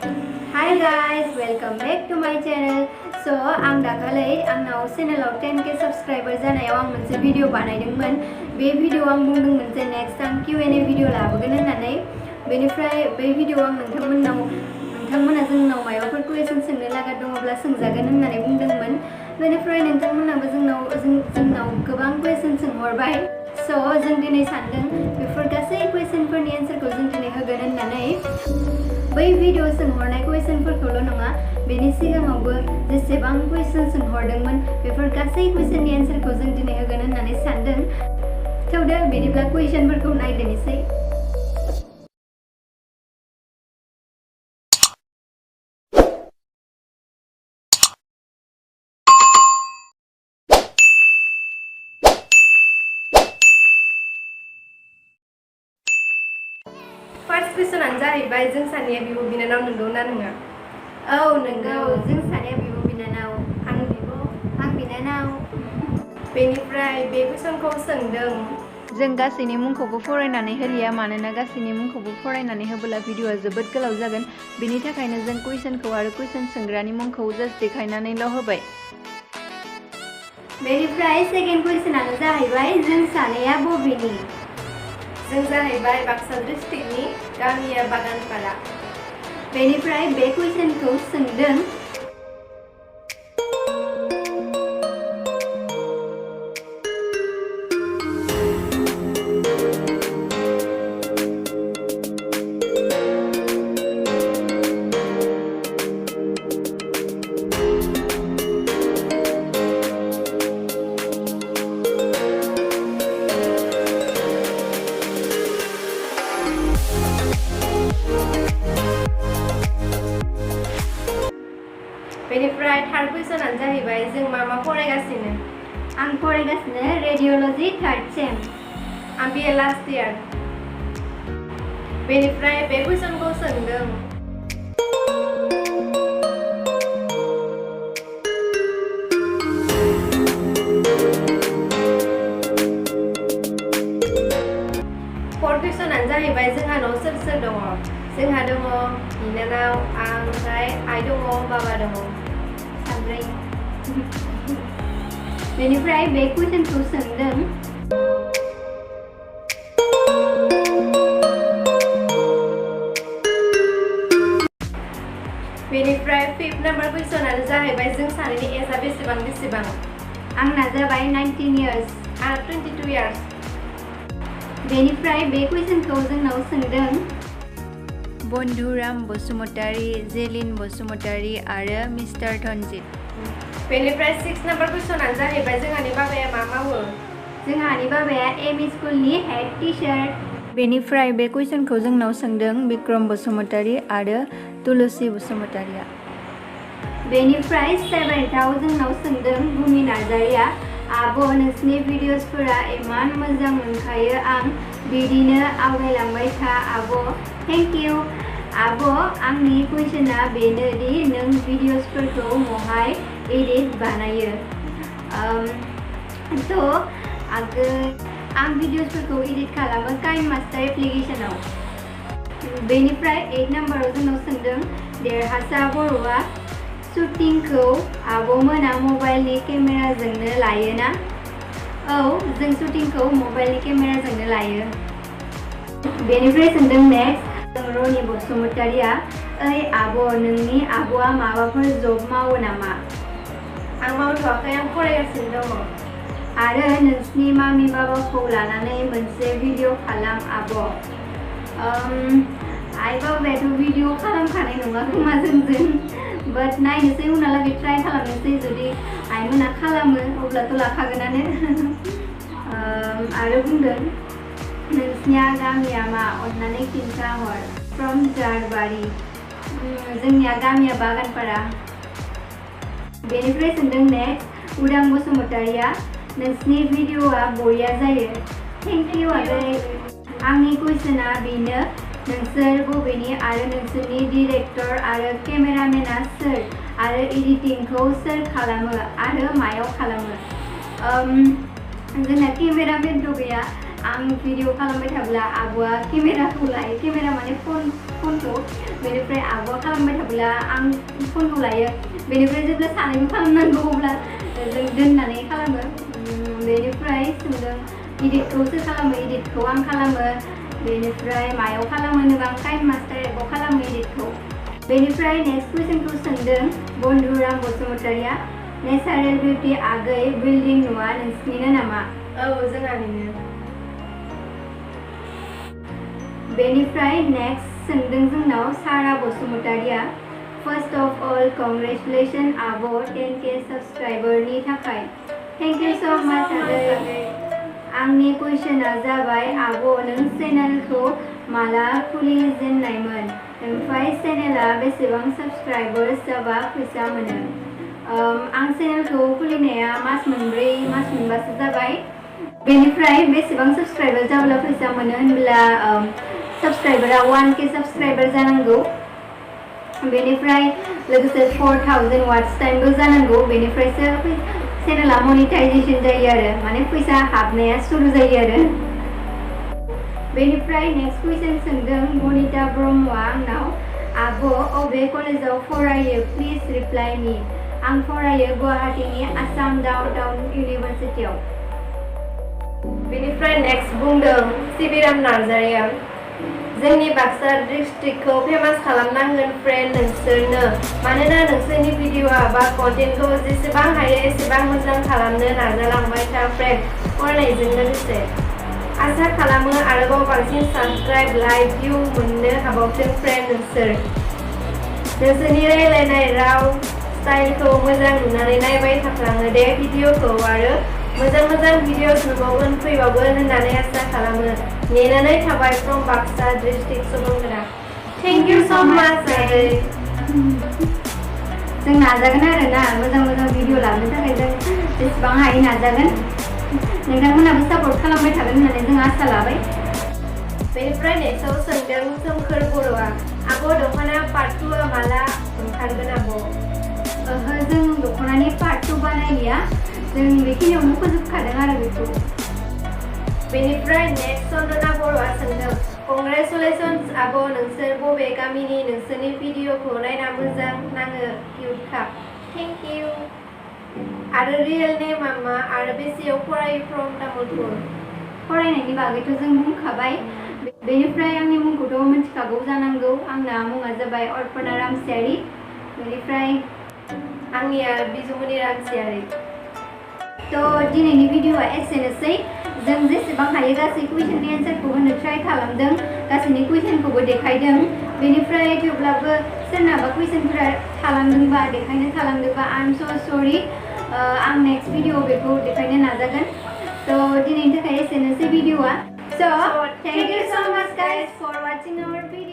Hi guys, welcome back to my channel. So आं दाखालै आंनाव चेनेलाव 10k subscriber जानायाव आं मोनसे भिडिअ बानायदोंमोन। बे भिडिअ आं बुंदोंमोन जे नेक्स्ट आं Q&A भिडिअ लाबोगोन होननानै। बेनिफ्राय बे भिडिअ आं नोंथांमोना जोंनाव माबाफोर कुइसन सोंनो लागा दङब्ला सोंजागोन होननानै बुंदोंमोन। बेनिफ्राय नोंथांमोनाबो जोंनाव गोबां कुइसन सोंहरबाय। So जों दिनै सानदों बेफोर गासै कुइसनफोरनि एन्सारखौ जों दिनै होगोन होननानै। बै भिडिअ सोंहरनाय कुइसनफोरखौल' नङा, बेनि सिगाङावबो जेसेबां कुइसन सोंहरदोंमोन बेफोर गासै कुइसननि एन्सारखौ जों दिनै होगोन होननानै सानदों। थौदो बिदिब्ला कुइसनफोरखौ नायदोनोसै। फार्स्ट कुइसनानो जाहैबाय जों सानैया बिब' बिनानाव नंगौना नङा? औ नंगौ, जों सानैया बिब' बिनानाव। आं बिब', आं बिनानाव। बेनिफ्राय बे कुइसनखौ सोंदों। जों गासैनि मुंखौबो फरायनानै होलिया, मानोना गासैनि मुंखौबो फरायनानै होबोला भिडिअआ जोबोद गोलाव जागोन। बेनि थाखायनो जों कुइसनखौ आरो कुइसन सोंग्रानि मुंखौ जास्ट देखायनानैल' होबाय। बेनिफ्राय सेकेन्ड कुइसनानो जाहैबाय जों सानैया बबेनि? जों जाहैबाय बाक्सा डिस्ट्रिक्टनि, गामिया बागानपारा। बेनिफ्राय बे कुइसनखौ सोंदों। बेनिफ्राय थार्ड कुइसनानो जाहैबाय जों मा फरायगासिनो? आं फरायगासिनो रेडिअल'जि थार्ड सेम। आं BA लास्ट इयार। बेनिफ्राय बे कुइसनखौ सोंदों। फोर्थ कुइसनानो जाहैबाय जोंहा न'आव सोर सोर दङ? जोंहा दङ बिनानाव, आं, ओमफ्राय आइ दङ, बाबा दङ। साब्रै। बेनिफ्राय बे कुइसनखौ सोंदों। बेनिफ्राय फिफ्थ नाम्बार कुइसनानो जाहैबाय जों सानैनि एजआ बेसेबां? आंना जाबाय 19 इयार्स। आंना 22 इयार्स। बेनिफ्राय बे कुइसनखौ जोंनाव सोंदों। बन्धुराम बसुमतारी, जेलिन बसुमतारी आरो मिस्टार धनजित। बेनिफ्राय सिक्स नाम्बार कुइसनानो जाहैबाय जोंहानि बाबाया मा मावो? जोंहानि बाबाया एम स्कुलनि हेड टिचार। बेनिफ्राय बे कुइसनखौ जोंनाव सोंदों बिक्रम बसुमतारी आरो तुलसी बसुमतारीया। बेनिफ्राय सेभेन्थआव जोंनाव सोंदों भुमि नार्जारिया। आब' नोंसिनि भिडिअसफोरा इमान मोजां मोनखायो, आं बिदिनो आवगायलांबाय था आब'। थेंक इउ आब'। आंनि कुइसना बेनो दि नों भिडिअसफोरखौ महाय एडिट बानायो? आं भिडिअसफोरखौ एडिट खालामो काइन मास्टार एप्लिकेसनाव। बेनिफ्राय 8 नाम्बाराव जोंनाव सोंदों देरहासा बर'आ शुटिंखौ आब'मोना मबाइलनि केमेराजोंनो लायोना? औ, जों शुटिंखौ मबाइलनि केमेराजोंनो लायो। बेनिफ्राय सोंदों नेक्स्ट रनि बसुमतारीया, ओइ आब' नोंनि आब'आ माबाफोर जब मावो नामा? आं मावथ'वाखै, आं फरायगासिनो दङ। आरो नोंसिनि मामि बाबाखौ लानानै मोनसे भिडिअ खालाम आब'। आइ बाबायाथ' भिडिअ खालामखानाय नङा खोमा जोंजों, बाट नायनोसै उनावलागै ट्राइ खालामनोसै। जुदि आइमोना खालामो अब्लाथ' लाखागोनानो। आरो बुंदों नोंसिनिया गामिया मा? अन्नानै खिन्थाहर। फ्रम जारबारि। जोंनिया गामिया बागानपारा। बेनिफ्राय सोंदों नेक्स्ट उदां बसुमतारीया, नोंसिनि भिडिअआ बरिया जायो। थेंक इउ आगै। आंनि कुइसना बेनो नोंसोर बबेनि आरो नोंसोरनि डिरेक्टर आरो केमेरामेना सोर आरो एडिटिंखौ सोर खालामो आरो मायाव खालामो? जोंना केमेरामेनथ' गैया। आं भिडिअ खालामबाय थाब्ला आब'आ केमेराखौ लायो, केमेरा माने फनखौ। बेनिफ्राय आब'आ खालामबाय गैला आं फनखौ लायो बेनिफ्राय जेब्ला सानैबो खालामनांगौ अब्ला जों दोननानै खालामो बेनिफ्राय सोंदों इडिटखौ सोर खालामो इडिटखौ आं खालामो बेनिफ्राय मायाव खालामो होनोबा आं काइन मास्टार एपआव खालामो इडिटखौ बेनिफ्राय नेक्स्ट कुइसनखौ सोंदों बन्धुराम बसुमतारिया नेचारेल बिउटि आगै बिल्डिं न'आ नोंसिनिनो नामा औ जोंहानिनो बेनिफ्राय नेक्स्ट सोंदों जोंनाव सारा बसुमतारिया फर्स्ट अफ अल कंग्रेचुलेसन आब' 10K साबस्क्राइबारनि थाखाय थेंक इउ स' माच आगै आंनि कुइसना जाबाय आब' नों चेनेलखौ माला खुलिजेननायमोन ओमफ्राय चेनेला बेसेबां साबस्क्राइबार्स जाबा फैसा मोनो आं चेनेलखौ खुलिनाया मास मोनब्रै मास मोनबासो जाबाय बेनिफ्राय बेसेबां साबस्क्राइबार जाब्ला फैसा मोनो होनब्ला साबस्क्राइबारा 1K साबस्क्राइबार जानांगौ बेनिफ्राय लोगोसे 4000 वाट्स टाइमबो जानांगौ बेनिफ्रायसो चेनेला मनिटाइजेशन जायो आरो माने फैसा हाबनाया सुरु जायो आरो बेनिफ्राय नेक्स्ट कुइसन सोंदों बनिता ब्रह्मआ आंनाव आब' अबे कलेजाव फरायो प्लिज रिप्लाइ मी आं फरायो गुवाहाटीनि आसाम डाउनटाउन इउनिभारसिटियाव बेनिफ्राय नेक्स्ट बुंदों सिबिराम नार्जारिया जोंनि बाक्सा डिस्ट्रिक्टखौ फेमास खालामनांगोन फ्रेन्ड नोंसोरनो मानोना नोंसोरनि भिडिअ'आ बा कन्टेन्टखौ जेसेबां हायो एसेबां मोजां खालामनो नाजालांबाय था फ्रेन्ड फरायनायजों लोगोसे आसा खालामो आरोबाव बांसिन साबस्क्राइब लाइक भिउ मोननो हाबावथों फ्रेन्ड नोंसोरनि रायलायनाय राव स्टाइलखौ मोजां नुनानै नायबाय थाफ्लाङो दे भिडिअ'खौ आरो मोजां भिडिअ'स नुबावगोन फैबावगोन होननानै आसा खालामो नेनानै थाबाय फ्रम बाक्सा डिस्ट्रिक्ट सुबुंफोरा थेंक इउ स' माच आगै जों नाजागोन आरोना मोजां भिडिअ लाबोनो थाखाय जों जेसेबां हायो नाजागोन नोंथांमोनाबो सापर्ट खालामबाय थागोन होननानै जों आसा लाबाय बेनिफ्राय नेक्स्टआव सोंदों सोमखोर बर'आ आब' दख'ना पार्ट 2आ माला ओंखारगोन आब' ओहो जों दख'नानि पार्ट 2 बानायलिया जों बेखिनियावनो फोजोबखादों आरो बेखौ बेनिफ्राय नेक्स्ट चन्दना बर'आ सोंदों कंग्रेचुलेसन्स आब' नोंसोर बबे गामिनि नोंसोरनि भिडिअ'खौ नायना मोजां नाङो किउटखा थेंक इउ आरो रियेल नेमा मा आरो बेसेयाव फरायो फ्रम तामुलपुर फरायनायनि बागैथ' जों बुंखाबाय बेनिफ्राय आंनि मुंखौथ' मिथिखागौ जानांगौ आंना मुङा जाबाय अर्पना रामसियारि बेनिफ्राय आंनिया बिजुमनि रामसियारि थ' दिनैनि भिडिअ'आ एसेनोसै जों जेसेबां हायो गासै कुइसननि एन्सारखौ होनो ट्राइ खालामदों गासैनि कुइसनखौबो देखायदों बेनिफ्राय थेवब्लाबो सोरनाबा कुइसनफोरा थालांदोंबा देखायनो थालांदोंबा आइ एम स' सरि आं नेक्स्ट भिडिअ बेखौ देखायनो नाजागोन थ' दिनैनि थाखाय एसेनोसै भिडिअ'आ स' thank you so' much guys for watching our video